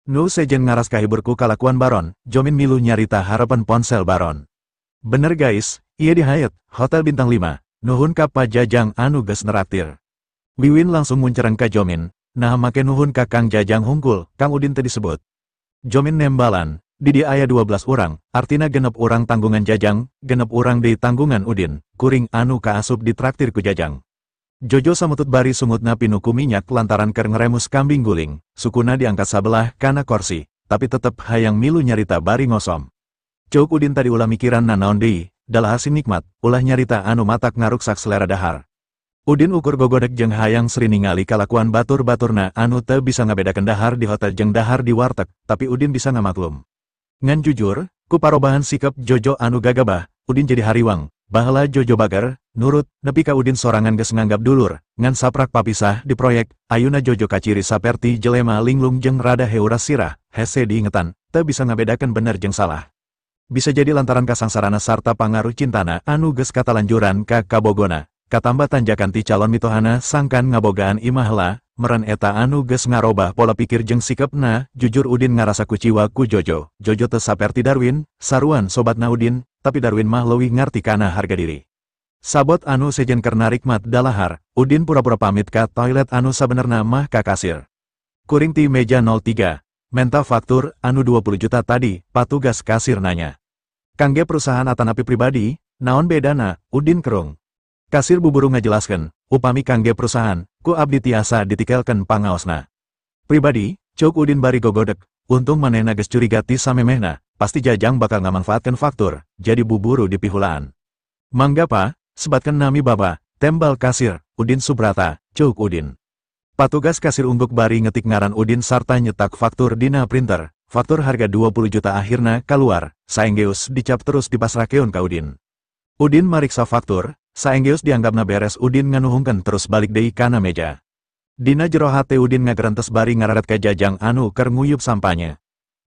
Nu sejen ngaras kahibur ku kalakuan baron, Jomin milu nyarita harapan ponsel baron. Bener guys, ieu di Hyatt, Hotel Bintang 5, nuhun ka Pa Jajang anu geus neraktir. Wiwin langsung muncereng ka Jomin, nah make nuhun ka Kang Jajang hungkul, Kang Udin teu disebut. Jomin nembalan, di dia aya 12 urang, artina genep urang tanggungan Jajang, genep urang deui tanggungan Udin, kuring anu kaasup ditraktir ku Jajang. Jojo samutut bari sungutna pinuh ku minyak lantaran keur ngeremus kambing guling, sukuna diangkat sabelah kana korsi, tapi tetep hayang milu nyarita bari ngosom. Ceuk Udin tadi ulah mikiran nanaon deui, dalahar sing nikmat, ulah nyarita anu matak ngaruksak selera dahar. Udin ukur gogodek jeung hayang sri ningali kalakuan batur-baturna anu teu bisa ngabedakeun dahar di hotel jeung dahar di warteg, tapi Udin bisa ngamaklum. Ngan jujur, ku parobahan sikap Jojo anu gagabah, Udin jadi hariwang, baheula Jojo bager, nurut, nepi ka Udin sorangan geus nganggap dulur, ngan saprak papisah di proyek, ayuna Jojo kaciri saperti jelema linglung jeung rada heuras sirah, hese diingetan, teu bisa ngabedakeun bener jeung salah. Bisa jadi lantaran kasangsarana sarta pangaruh cintana anu geus katalanjuran ka kabogona. Katambah tanjakan ti calon mitohana sangkan ngabogaan imah lah, meren eta anu geus ngarobah pola pikir jeung sikepna, jujur Udin ngarasa kuciwa ku Jojo. Jojo teu saperti Darwin, saruan sobatna Udin, tapi Darwin mah leuwih ngarti kana harga diri. Sabot anu sejen keur narikmat dalahar, Udin pura-pura pamit ka toilet anu sabenerna mah ka kasir. Kuring ti meja 03, menta faktur anu 20 juta tadi, patugas kasir nanya. Kangge perusahaan atanapi pribadi, naon bedana, Udin kerung. Kasir buburu ngajelaskeun, upami kangge perusahaan, ku abdi tiasa ditikelkeun pangaosna. Pribadi, ceuk Udin bari gogodek, untung manehna geus curiga ti samemehna, pasti Jajang bakal ngamanfaatkeun faktur, jadi buburu dipihulaan. Mangga pa, sebatkeun nami baba, tembal kasir, Udin Subrata, ceuk Udin. Patugas kasir ungguk bari ngetik ngaran Udin sarta nyetak faktur dina printer, faktur harga 20 juta akhirna kaluar, saenggeus dicap terus dipasrakeun ka Udin. Udin mariksa faktur, saenggeus dianggapna beres Udin nganuhungkeun terus balik deui kana meja. Dina jero hate Udin ngagerentes bari ngararet ka Jajang anu keur nguyup sampanye.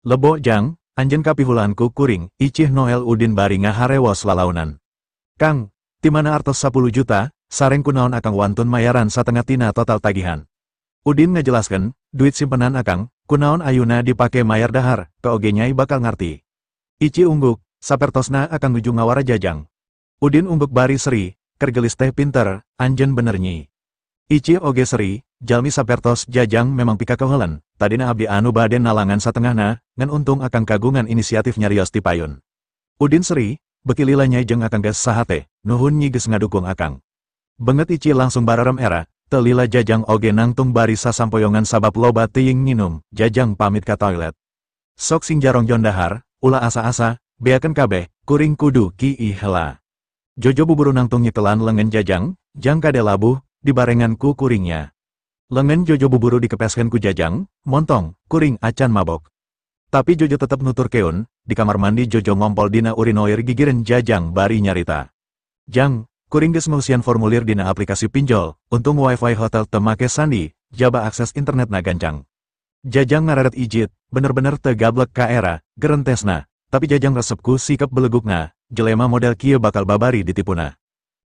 Lebo Jang, anjeun kapihulaan ku kuring, icih Noel Udin bari ngaharewos lalaunan. Kang, ti mana artos 10 juta, Sareng kunaon akang wantun mayaran satengah tina total tagihan. Udin ngajelaskeun, duit simpenan akang, kunaon ayuna dipake mayar dahar, keoge nyai bakal ngarti. Ici ungguk, sapertosna akang nuju ngawara Jajang. Udin ungguk bari seri, keur geulis teh pinter, anjeun bener nyi. Ici oge seri, jalmi sapertos Jajang memang pikakeuheuleun, tadina abdi anu bade nalangan satengahna, ngan untung akang kagungan inisiatif nyarios ti payun. Udin seri, beki lila nyai jeung akang geus sahate, nuhun nyi geus ngadukung akang. Banget Ici langsung bararem era, teu lila Jajang oge nangtung bari sasampoyongan sabab loba teuing nginum, Jajang pamit ka toilet. Sok sing jarongjon dahar, ulah asa-asa, beakeun kabeh, kuring kudu kiih heula. Jojo buburu nangtung nyekelan lengan Jajang, jang kade labuh, dibarengan ku kuringnya. Lengan Jojo buburu dikepeskeun ku Jajang, montong, kuring acan mabok. Tapi Jojo tetep nuturkeun, di kamar mandi Jojo ngompol dina urinoir gigireun Jajang bari nyarita. Jang, kuring geus ngeusian formulir dina aplikasi pinjol, untung wifi hotel teu make sandi, jaba akses internetna gancang. Jajang ngareret ijit, bener-bener teu gablek ka era, gerentesna, tapi Jajang resep ku sikap belegukna, jelema model kieu bakal babari ditipuna.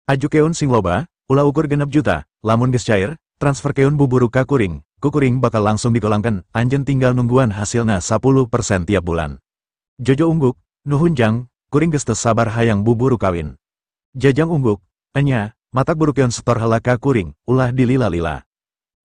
Ajukeun sing loba, ulah ukur 6 juta, lamun geus cair, transferkeun buburu ka kuring, ku kuring bakal langsung digolangkeun, anjeun tinggal nungguan hasilna 10% tiap bulan. Jojo ungguk, nuhun jang, kuring geus teu sabar hayang buburu kawin. Jajang ungguk, enya, matak burukeun setor heula ka kuring, ulah dilila-lila.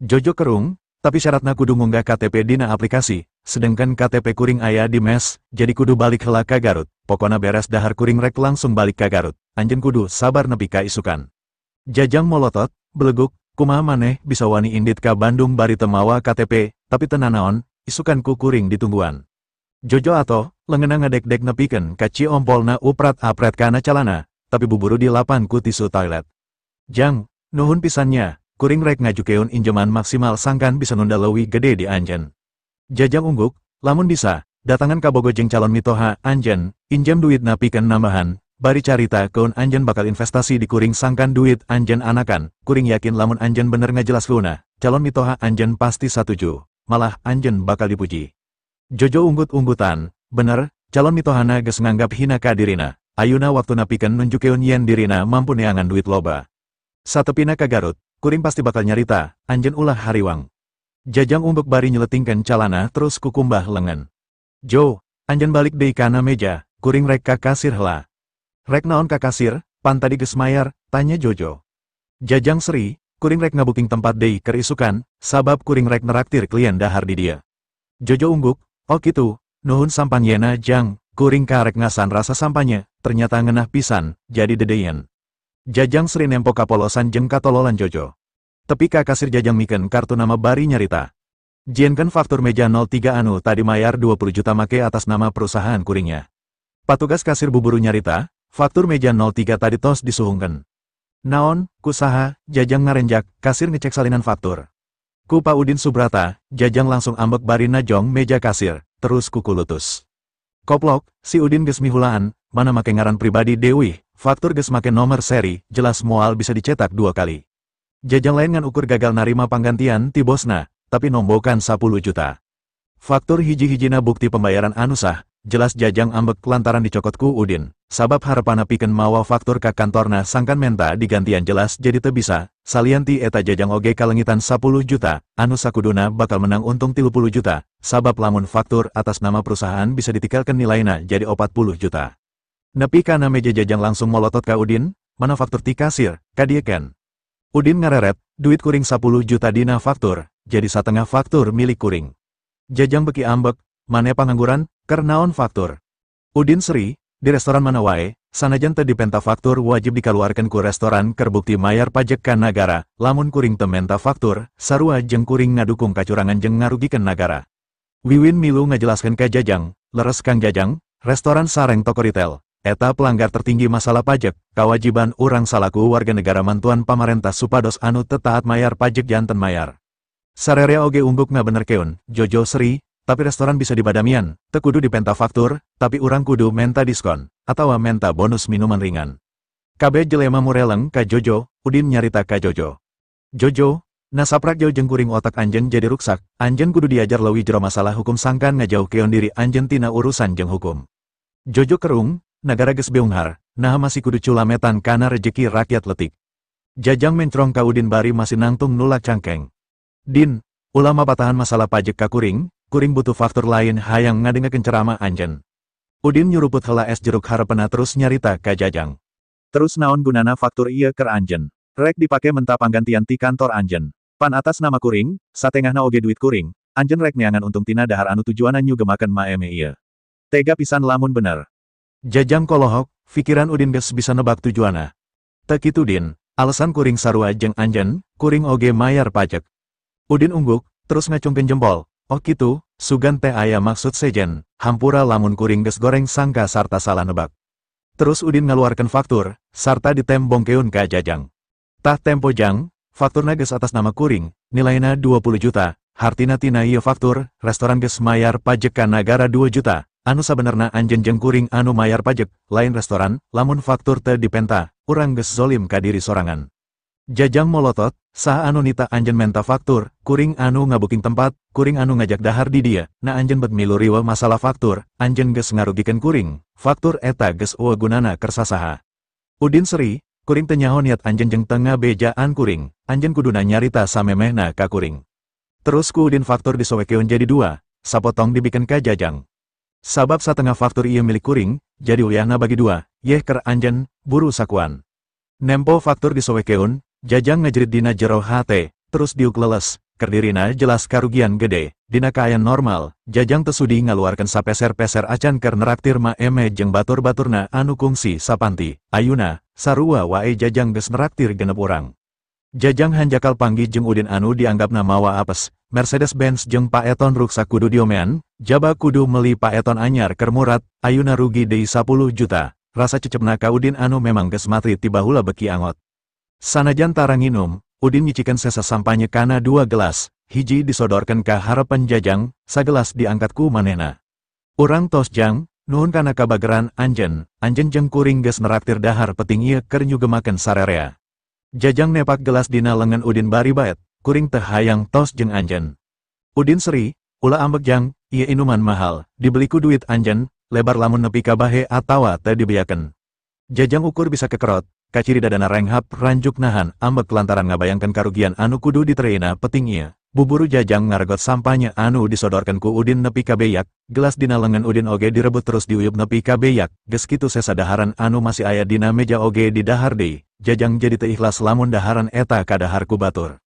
Jojo kerung, tapi syaratna kudu ngunggah KTP dina aplikasi, sedangkan KTP kuring aya di mes, jadi kudu balik heula ka Garut, pokona beres dahar kuring rek langsung balik ka Garut, anjeun kudu sabar nepi ka isukan. Jajang molotot, beleguk, kumaha maneh bisa wani indit ka Bandung bari teu mawa KTP, tapi teu nanaon, isukan ku kuring ditungguan. Jojo atoh, leungeunna ngadek-dek nepikeun ka ciompolna uprat-apret kana calana, tapi buburu dilapan ku tisu toilet. Jang, nuhun pisan nya, kuring rek ngajukeun injeman maksimal sangkan bisa nunda leuwih gede di anjeun. Jajang ungguk, lamun bisa, datangan ka Bogo jeung calon mitoha anjeun, injem duitna pikeun nambahan, bari caritakeun anjeun bakal investasi di kuring sangkan duit anjeun anakan, kuring yakin lamun anjeun bener ngajelaskeunna, calon mitoha anjeun pasti satuju, malah anjeun bakal dipuji. Jojo unggut-unggutan, bener, calon mitohana geus nganggap hina ka dirina, ayuna waktuna pikeun nunjukeun yen dirina mampu neangan duit loba. Satepina ka Garut, kuring pasti bakal nyarita, anjeun ulah hariwang. Jajang ungguk bari nyeletingkeun calana terus kukumbah lengan. Jo, anjeun balik deui kana meja, kuring rek ka kasir heula. Rek naon ka kasir, pan tadi geus mayar, tanya Jojo. Jajang seri, kuring rek ngabuking tempat deui keur isukan, sabab kuring rek neraktir klien dahar di dieu. Jojo ungguk, oh kitu, nuhun sampanyena jang, kuring karek ngasan rasa sampanye, ternyata ngenah pisan, jadi dedeyen. Jajang seri nempo kapolosan jeung katololan Jojo. Tepi ka kasir Jajang mikeun kartu nama bari nyarita. Jienkeun faktur meja 03 anu tadi mayar 20 juta make atas nama perusahaan kuringnya. Patugas kasir buburu nyarita, faktur meja 03 tadi tos disuhungkeun. Naon, kusaha, Jajang ngarenjak, kasir ngecek salinan faktur. Ku Pak Udin Subrata, Jajang langsung ambek bari najong meja kasir, terus kukulutus. Koplok, si Udin geus mihulaan, mana make ngaran pribadi Dewi, faktur geus make nomor seri, jelas moal bisa dicetak dua kali. Jajang lain ngan ukur gagal narima panggantian ti bosna, tapi nombokan 10 juta. Faktur hiji-hijina bukti pembayaran anu sah, jelas Jajang ambek lantaran dicokot ku Udin, sabab harapana pikeun mawa faktur ka kantorna sangkan menta digantian jelas jadi teu bisa, salian ti eta Jajang oge kalengitan 10 juta, anu sakuduna bakal menang untung 30 juta, sabab lamun faktur atas nama perusahaan bisa ditikelkeun nilaina jadi 40 juta. Nepi kana meja Jajang langsung molotot ka Udin, mana faktur ti kasir, kadiekeun. Udin ngareret, duit kuring 10 juta dina faktur, jadi satengah faktur milik kuring. Jajang beki ambek, maneh pangangguran, keur naon faktur. Udin seri, di restoran mana wae, sanajan teu dipenta faktur wajib dikaluarkeun ku restoran keur bukti mayar pajak ka nagara, lamun kuring teu menta faktur, sarua jeung kuring ngadukung kacurangan jeung ngarugikeun nagara. Wiwin milu ngajelaskeun ka Jajang, leres Kang Jajang, restoran sareng toko retail, eta pelanggar tertinggi masalah pajak, kewajiban urang salaku warga negara mantuan pamarentah supados anu teu taat mayar pajak janten mayar. Sarerea oge ungguk ngabenerkeun, Jojo seri, tapi restoran bisa dibadamian, teu kudu dipenta faktur, tapi urang kudu menta diskon, atawa menta bonus minuman ringan. Kabeh jelema mureleng ka Jojo, Udin nyarita ka Jojo. Jojo, nasaprak jauh jeung kuring otak anjeun jadi ruksak, anjeun kudu diajar leuwih jero masalah hukum sangkan ngajauhkeun diri anjeun tina urusan jeung hukum. Jojo kerung, nagara geus beunghar, naha masih kudu culametan kana rejeki rakyat letik. Jajang mencrong ka Udin bari masih nangtung nulak cangkeng. Din, ulah mapatahan masalah pajek ka kuring, kuring butuh faktur lain hayang ngadengekeun ceramah anjeun. Udin nyuruput heula es jeruk harepena terus nyarita ka Jajang. Terus naon gunana faktur ieu keur anjeun? Rek dipake menta panggantian ti kantor anjeun. Pan atas nama kuring, satengahna oge duit kuring, anjeun rek neangan untung tina dahar anu tujuanna nyugemakeun maeme ieu. Tega pisan lamun bener. Jajang kolohok, pikiran Udin geus bisa nebak tujuanna. Teu kitu Din, alasan kuring sarua jeung anjeun, kuring oge mayar pajek. Udin ungguk, terus ngacungkeun jempol. Oh kitu, sugan teh aya maksud sejen, hampura lamun kuring geus goreng sangka sarta salah nebak. Terus Udin ngaluarkeun faktur, sarta ditembongkeun ka Jajang. Tah tempo jang, fakturna geus atas nama kuring, nilaina 20 juta, hartina tina ieu faktur, restoran geus mayar pajek ka nagara 2 juta, anu sabenerna anjeun jeung kuring anu mayar pajek, lain restoran, lamun faktur teu dipenta, urang geus zolim ka diri sorangan. Jajang molotot, saha anu nita anjeun menta faktur, kuring anu ngabuking tempat, kuring anu ngajak dahar di dia, na anjeun bet milu riweuh masalah faktur, anjeun geus ngarugikeun kuring, faktur eta geus eueuh gunana keur sasaha. Udin seri, kuring teu nyaho niat anjeun jeung teu ngabejaan kuring, anjeun kuduna nyarita samemehna ka kuring. Terus ku Udin faktur disowekeun jadi dua, sapotong dibikeun ka Jajang. Sabab satengah faktur ieu milik kuring, jadi uyahna bagi dua, yeh keur anjeun, buru sakuan. Nempo faktur disowekeun, Jajang ngajerit dina jero hate, terus diuk leles, keur dirina jelas karugian gede, dina kaayaan normal, Jajang teu sudi ngaluarkeun sapeser-peser acan keur neraktir ma eme jeung batur-baturna anu kungsi sapanti, ayuna, sarua wae Jajang geus neraktir genep urang. Jajang hanjakal panggih jeung Udin anu dianggapna mawa apes, Mercedes-Benz jeung paeton ruksak kudu diomean, jaba kudu meuli paeton anyar keur Murad, ayuna rugi deui 10 juta, rasa cecepna ka Udin anu memang geus matri ti baheula beuki angot. Sanajan tara nginum, Udin nyicikeun sesa sampanye kana 2 gelas, hiji disodorkeun ka harepan Jajang, sagelas diangkat ku manehna. Urang tos jang, nuhun kana kabageran anjeun, anjeun jeung kuring geus neraktir dahar peting ieu keur nyugemakeun sarerea. Jajang nepak gelas dina lengan Udin bari baet, kuring teu hayang tos jeung anjeun. Udin seri, ulah ambek jang, ieu inuman mahal, dibeli ku duit anjeun, lebar lamun nepi ka bahe atawa teu dibeakeun. Jajang ukur bisa kekerot, kaciri dadana renghap ranjuk nahan ambek lantaran ngabayangkeun karugian anu kudu diterima peting ieu. Buburu Jajang ngaregot sampahnya anu disodorkeun ku Udin nepi ka beyak, gelas dina lengan Udin oge direbut terus diuyup nepi ka beyak, geus kitu sesa daharan anu masih aya dina meja oge didahar deui. Jajang jadi teu ikhlas lamun daharan eta kadahar ku batur.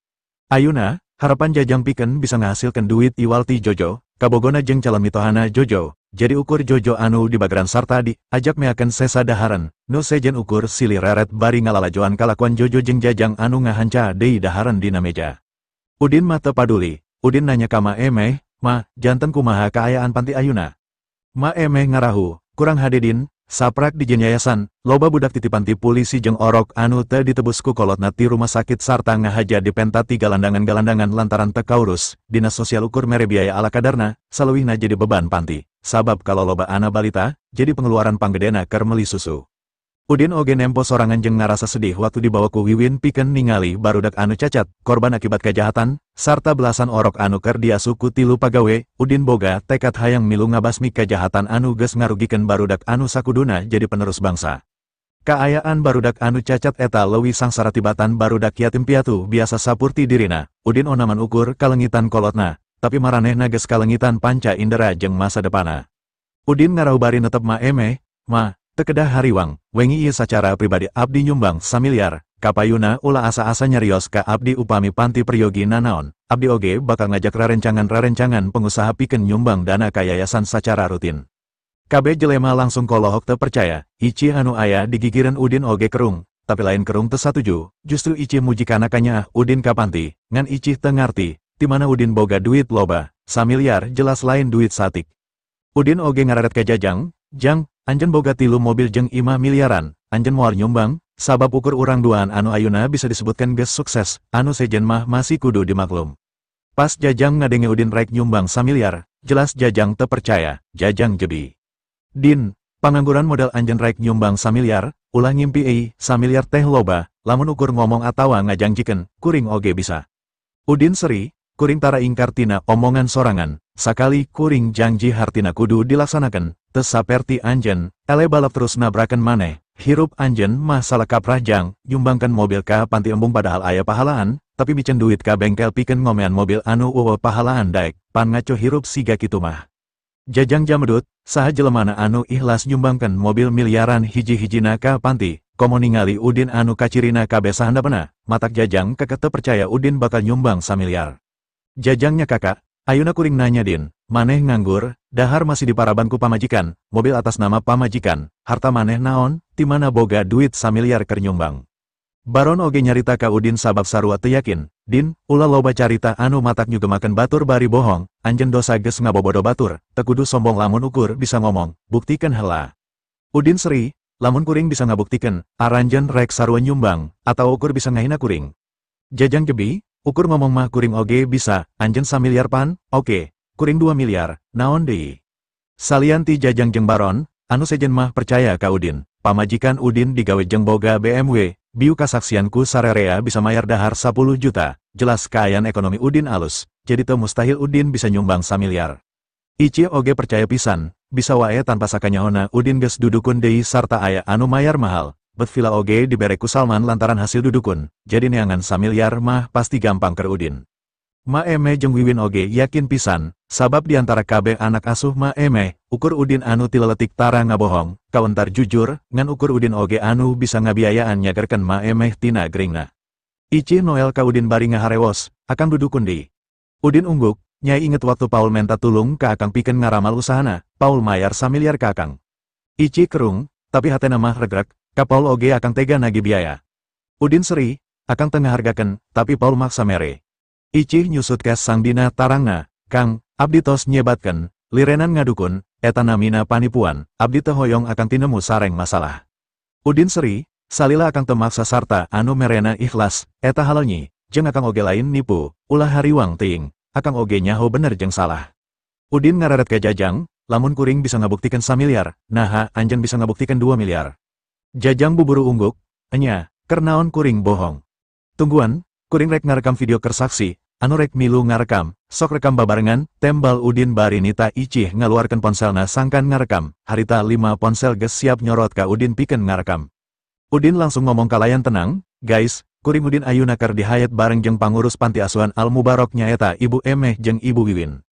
Ayuna, harapan Jajang pikeun bisa ngahasilkeun duit iwal ti Jojo, kabogona jeung calon mitohana Jojo, jadi ukur Jojo anu di bageran sarta di ajak meakeun sesa daharan, nu sejen ukur silih reret bari ngalalajoan kalakuan Jojo jeung Jajang anu ngahanca deui daharan dina meja. Udin mah teu paduli, Udin nanya ka Ma Emeh, Ma, janten kumaha kaayaan panti ayuna? Ma Emeh ngarahu, kurang hade Din, saprak di yayasan, loba budak titipan ti polisi jeung orok anu teu ditebus ku kolotna ti rumah sakit sarta ngahaja dipenta ti galandangan-galandangan lantaran teu kaurus, dinas sosial ukur mere biaya ala kadarna, saleuwihna jadi beban panti, sabab kalau loba ana balita, jadi pengeluaran panggedena keur meuli susu. Udin oge nempo sorangan jeung ngarasa sedih waktu dibawa ku Wiwin pikeun ningali barudak anu cacat, korban akibat kejahatan, sarta belasan orok anu keur diasuh ku 3 pagawe, Udin boga tekad hayang milu ngabasmi kejahatan anu geus ngarugikeun barudak anu sakuduna jadi penerus bangsa. Kaayaan barudak anu cacat eta leuwih sangsara tibatan barudak yatim piatu biasa sapurti dirina, Udin onaman ukur kalengitan kolotna, tapi maranehna geus kalengitan panca indera jeung masa depana. Udin ngarau bari netep Ma Emeh, Ma, teu kedah hariwang, wengi ieu sacara pribadi abdi nyumbang samiliar, kapayuna ulah asa-asa nyarios ka abdi upami panti peryogi nanaon, abdi oge bakal ngajak rarencangan-rarencangan pengusaha pikeun nyumbang dana ka yayasan sacara rutin. Kabeh jelema langsung kolohok teu percaya, Ici anu aya digigireun Udin oge kerung, tapi lain kerung teu satuju, justru Ici muji kana kanyaah Udin ka panti, ngan Ici teu ngarti, ti mana Udin boga duit loba, samiliar jelas lain duit satik. Udin oge ngararet ka Jajang, Jang, anjeun boga 3 mobil jeung imah miliaran, anjeun moal nyumbang, sabab ukur urang duaan anu ayuna bisa disebutkan geus sukses, anu sejen mah masih kudu dimaklum. Pas Jajang ngadenge Udin rek nyumbang samiliar, jelas Jajang teu percaya, Jajang jebi. Din, pangangguran modal anjeun rek nyumbang samiliar, ulah ngimpi ei, samiliar teh loba, lamun ukur ngomong atawa ngajangjikeun, kuring oge bisa. Udin seri, kuring tara ingkar tina omongan sorangan, sakali kuring janji hartina kudu dilaksanakan, teu saperti anjeun, ele balap terus nabrakan maneh, Hirup anjeun mah salah kaprah Jang, nyumbangkeun mobil ka panti embung padahal aya pahalaan, tapi miceun duit ka bengkel pikeun ngomean mobil anu eueuh pahalaan daek, pan ngaco hirup siga kitu mah. Jajang jamedut, saha jelemana anu ikhlas nyumbangkeun mobil miliaran hiji-hijina ka panti, komo ningali Udin anu kacirina kabeh sahandapna, matak Jajang kekeh teu percaya Udin bakal nyumbang samiliar. Jajangnya kakak, ayuna kuring nanya Din, maneh nganggur, dahar masih diparaban ku pamajikan, mobil atas nama pamajikan, harta maneh naon, ti mana boga duit samiliar keur nyumbang. Baron oge nyarita ka Udin sabab sarua teu yakin, Din, ulah loba carita anu matak nyugemakeun batur bari bohong, anjeun dosa geus ngabobodo batur, teu kudu sombong lamun ukur bisa ngomong, buktikeun heula. Udin seri, lamun kuring bisa ngabuktikeun, aranjeun rek sarua nyumbang, atawa ukur bisa ngahina kuring. Jajang jebi, ukur ngomong mah kuring oge bisa, anjeun samiliar pan, oke, kuring 2 miliar, naon deui. Salian ti Jajang jeung Baron, anu sejen mah percaya ka Udin, pamajikan Udin digawe jeung boga BMW, biu kasaksianku sarerea bisa mayar dahar 10 juta, jelas kaayaan ekonomi Udin alus, jadi teu mustahil Udin bisa nyumbang samiliar. Ici oge percaya pisan, bisa wae tanpa sakanyahona Udin geus dudukun deui sarta aya anu mayar mahal, bet villa oge dibere ku Salman lantaran hasil dudukun, jadi neangan samiliar mah pasti gampang keur Udin. Ma Eme jeung Wiwin oge yakin pisan, sabab diantara kabeh anak asuh Ma Eme, ukur Udin anu tileletik tara ngabohong, kawentar jujur, ngan ukur Udin oge anu bisa ngabiayaan nyagerkeun Ma Emeh tina geringna. Ici Noel ka Udin bari ngaharewos, akang dudukun di. Udin ungguk, nyai inget waktu Paul menta tulung ka akang pikeun ngaramal usahana, Paul mayar samiliar ka akang. Ici kerung, tapi hatena mah regrek, ka Paul oge akang tega nagih biaya. Udin seri, akang teu ngahargakeun, tapi Paul maksa mere. Icih nyusut kes sangdina tarangna, Kang, abdi tos nyebatkeun, lirenan ngadukun, eta namina panipuan, abdi teu hoyong akang tinemu sareng masalah. Udin seri, salila akang teu maksa sarta anu merena ikhlas, eta halalnyi, jeung akang oge lain nipu, ulah hariwang teuing, akang oge nyaho bener jeung salah. Udin ngararet ka Jajang, lamun kuring bisa ngabuktikeun samiliar, naha anjeun bisa ngabuktikeun 2 miliar. Jajang buburu ungguk, enya, keur naon kuring bohong. Tungguan, kuring rek ngarekam video keur saksi, anu rek milu ngarekam, sok rekam babarengan, tembal Udin bari nita Icih ngaluarkeun ponselna sangkan ngarekam, harita 5 ponsel geus siap nyorot ka Udin pikeun ngarekam. Udin langsung ngomong kalayan tenang, guys, kuring Udin ayuna keur dihayat bareng jeung pangurus panti asuhan Al Mubarok nyaeta Ibu Emeh jeung Ibu Wiwin.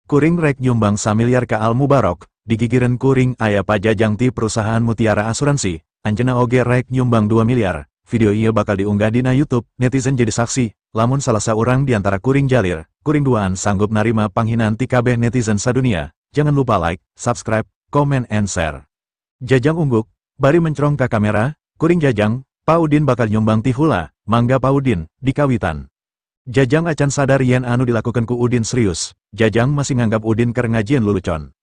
Kuring rek nyumbang samiliar ka Al Mubarok, digigireun kuring aya pajajang ti perusahaan Mutiara Asuransi, anjeunna oge rek nyumbang 2 miliar. Video ieu bakal diunggah dina YouTube, netizen jadi saksi, lamun salah saurang diantara kuring jalir, kuring duaan sanggup narima panghinaan ti kabeh netizen sadunia. Jangan lupa like, subscribe, komen and share. Jajang ungguk, bari mencrong ka kamera, kuring Jajang, Pa Udin bakal nyumbang ti hula, mangga Pa Udin, dikawitan. Jajang acan sadar yen anu dilakukan ku Udin serius, Jajang masih nganggap Udin keur ngajieun lulucon.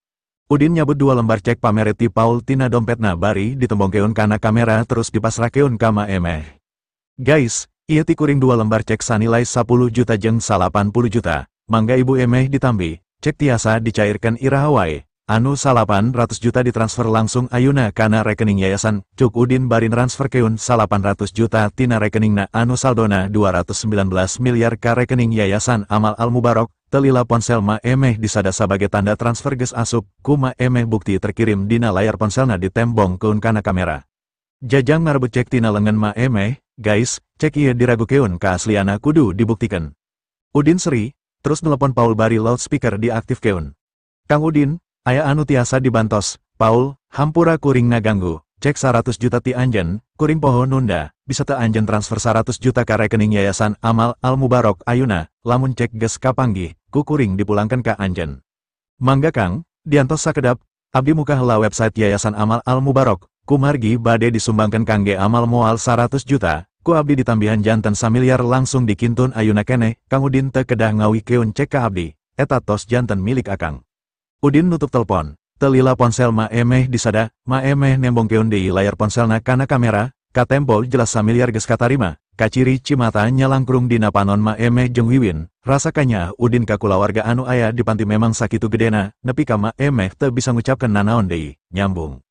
Udin nyabut 2 lembar cek pamere ti Paul tina dompetna bari ditembongkeun kana kamera terus dipasrakeun ka Ma Emeh. Guys, ieu ti kuring 2 lembar cek sanilai 10 juta jeung 80 juta, mangga Ibu Emeh ditambi, cek tiasa dicairkan iraha wae, anu 800 juta ditransfer langsung ayuna kana rekening yayasan, cuk Udin bari transferkeun 800 juta tina rekeningna anu saldona 219 miliar ka rekening yayasan Amal Al Mubarok. Telila ponsel Ma Emeh disada sabagai tanda transfer geus asup, ku Ma Emeh bukti terkirim dina layar ponselna ditembongkeun kana kamera. Jajang ngarebut cek tina lengan Ma Emeh, guys, cek ieu diragukeun kaasliana kudu dibuktikan. Udin seri, terus telepon Paul bari loudspeaker diaktifkeun. Kang Udin, aya anu tiasa dibantos, Paul, hampura kuring ngaganggu, cek 100 juta ti anjeun, kuring poho nunda, bisa teu anjeun transfer 100 juta ka rekening yayasan Amal Al Mubarok ayuna, lamun cek geus kapanggih, ku kuring dipulangkan ka anjeun. Mangga Kang, diantos sakedap, abdi muka heula website Yayasan Amal Al Mubarok, kumargi bade disumbangkeun kangge amal moal 100 juta, ku abdi ditambihan janten samiliar langsung dikintun ayuna keneh, Kang Udin teu kedah ngawikeun cek ka abdi, eta tos janten milik akang. Udin nutup telepon, telila ponsel Ma Emeh disada, Ma Emeh nembongkeun deui layar ponselna kana kamera, katempo jelas samiliar geus katarima, kaciri cimata nyalangkrung dina panon Ma Emeh jeung Wiwin, rasakanya Udin ka kulawarga anu aya di panti memang sakitu gedena, nepi ka Ma Emeh teu bisa ngucapkeun nanaon deui, nyambung.